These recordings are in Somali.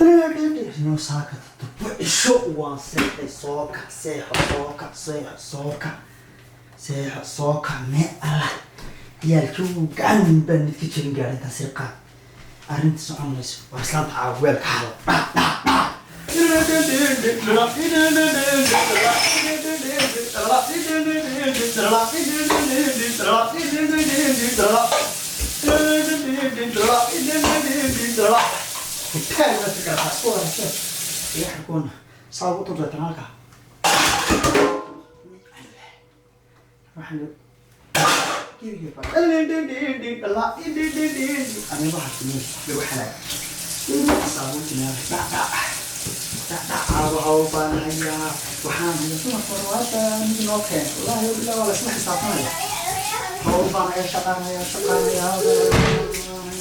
Inuu saaka 7 cisho waan seexday. Soo kac, seexo, soo kac, seexo, soo kac, seexo, soo kac. Mee Allah, ciyaalkii uu gacan baan midka jebin gaadhay intaan sir qaad. Arrinta socon mayso. Waa islaanta caawa weelka hado. Dhac dhac dhac. Waxaan dumarka horwaada mid noo keen. Wallaahi bilaa waa laisla xisaabtanaya. Hawl baan haya, shaqaanaya, shaqaanaya, shaqaanaya.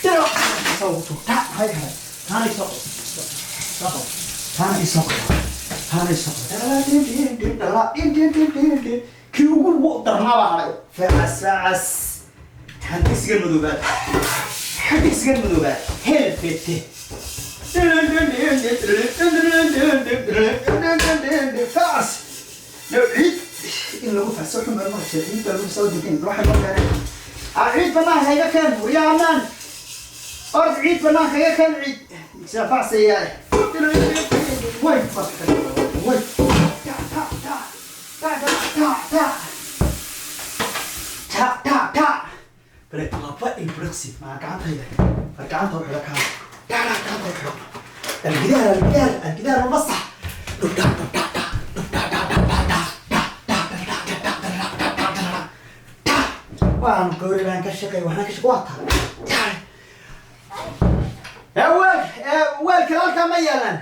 Taana isoo qabo, taana isoo qabo, taana isoo qabo. Kii ugu darnaa baa hadhay. Facas facas, xadhigsigan madoobaad, xadhigsigan madoobaad helfete. Facas لو ciid in lagu facso xun baan maqashay. Ciid baa lagu soo degin waxa loo keenay. Ah, ciid banaanka iga keen, waryaa ammaan. Ord, ciid banaanka iga keen, ciid saa facsayaa. Way way ta ta ta ta ta ta ta ta ta ta. Bale laba ilbiriqsi maa gacantayda war gacanta u xidho kaa ta ta gacanta u xidho. الجدار الجدار الجدار المسح. دب دب دب دب دب دب دب. Waan gowri baan ka shaqeey, waxaan ka shaqey waa taa. Ee weel, ee weelka halkaa ma yaalaan.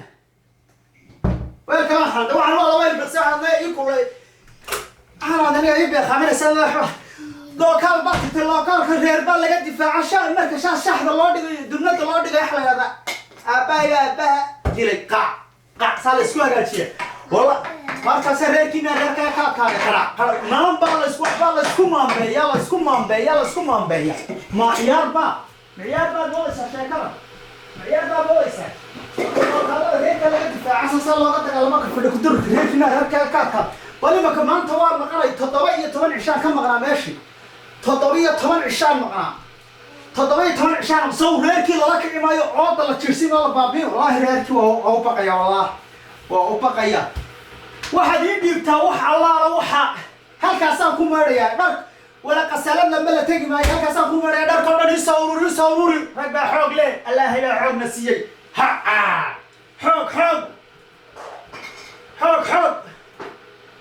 Weelka waan xalday, waxaan waa laba ilbiriqsi. Waxaan le ii kulay, waxaan aniga ii beeqaaminaysa. Lookaal baa tirtay, lookaalka reer baa laga difaaca. Sha marka shaa shaxda loo dhigayo, dubnada loo dhigayo, waxa la yidhahdaa aabbahay aabbaha dilay. Qac qac saa la isku hagaajiya. Walla markaase reerkiina reerkaa ka adkaada karaa. Naan baa la isku, waxbaa la isku maambeeya, la isku maambeeya, la isku maambeeya. Ma ciyaar baa, ma ciyaar baad moodaysaa sheekada? Ma ciyaar baad moodaysaa? Lookaalada reerka laga difaaca saasaa looga dagaalamo. Ka fadhi kudurka reerkiina reerkaa ka adkaada. Bal imaka maanta waa maqanay 17 cishaan ka maqnaa meeshii. 17 cishaan maqnaa, 17 cishaan. Sow reerkii lala kici maayo, cooda la jirsin oo la baabiin. Wallaahi reerkii waa u baqaya, wallah waa u baqaya. Waxaad ii dhiibtaa wax allaala waxa halkaasaan ku meedhayaa dhar. Wala qasaalad lama la tegi maayo, halkaasaan ku meedhaya dharkoo dhan. Isoo ururi, isoo ururi. Rag baa xoog leh, Allaahay baa xoogna siiyey. Ha, xoog xoog xoog xoog.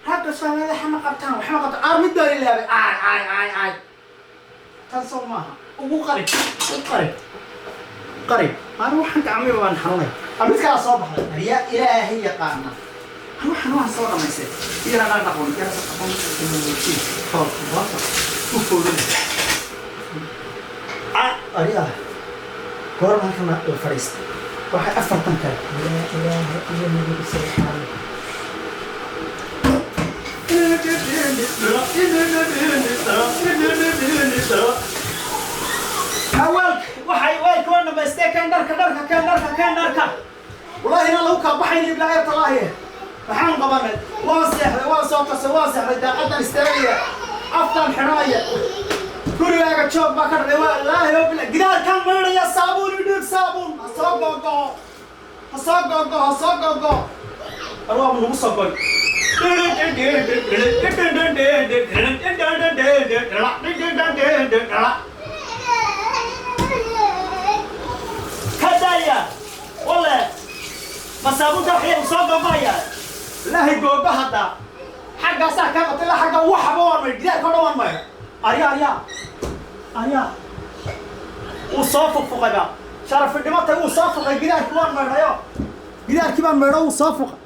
Ragga Soomaalida waxma qabtaan, waxma qabtaan. Aar mid baan ilaabay. Ay ay ay ay, tan soo maaha. Ugu qari, u qari, qari. Ani waxaan gacmihi baan xanuunay. A mid kala soo baxday. Aryaa Ilaahay yaqaana, ani waxaan waan soo dhamaystay. Yara dhaqan, yara dhaqan u foolin. Aryaa goorma halkan la fadhiistay? Waxay afartan kale. Laa ilaaha illa nabiga yaqaana. Weelka waxay weelka waa dhamaystee. Keen dharka, dharka keen, dharka keen, dharka. Wallahi inaan lagu kala baxayn iblaa talaahi. Waxaan qabanay, waan seexday, waan soo kasay, waan seexday. Daaqadan istaagaya, afkaan xidhanaya. Gurigaaga joog baa ka dhacay. Waa laahi oo bila gidaarkaan maydhaya. Saabuun i dhiib, saabuun. Ha soo googo'o, ha soo googo'o, ha soo googo'o. War waa nagu soo goy. Kadaya wale ma saabuunta waxay soo googo'aya. Ilaahay googo hadda xaggaasaa kaa qabtay. Ilaa xagga waxba waan maydh, gidaarka o dhan waan maydh. Arya, arya, arya, wuu soo fuqfuqayba. Sharafi dhimatay, wuu soo fuqay gidaarkii. Waan maydhayo, gidaarkii baan maydho, wuu soo fuqay.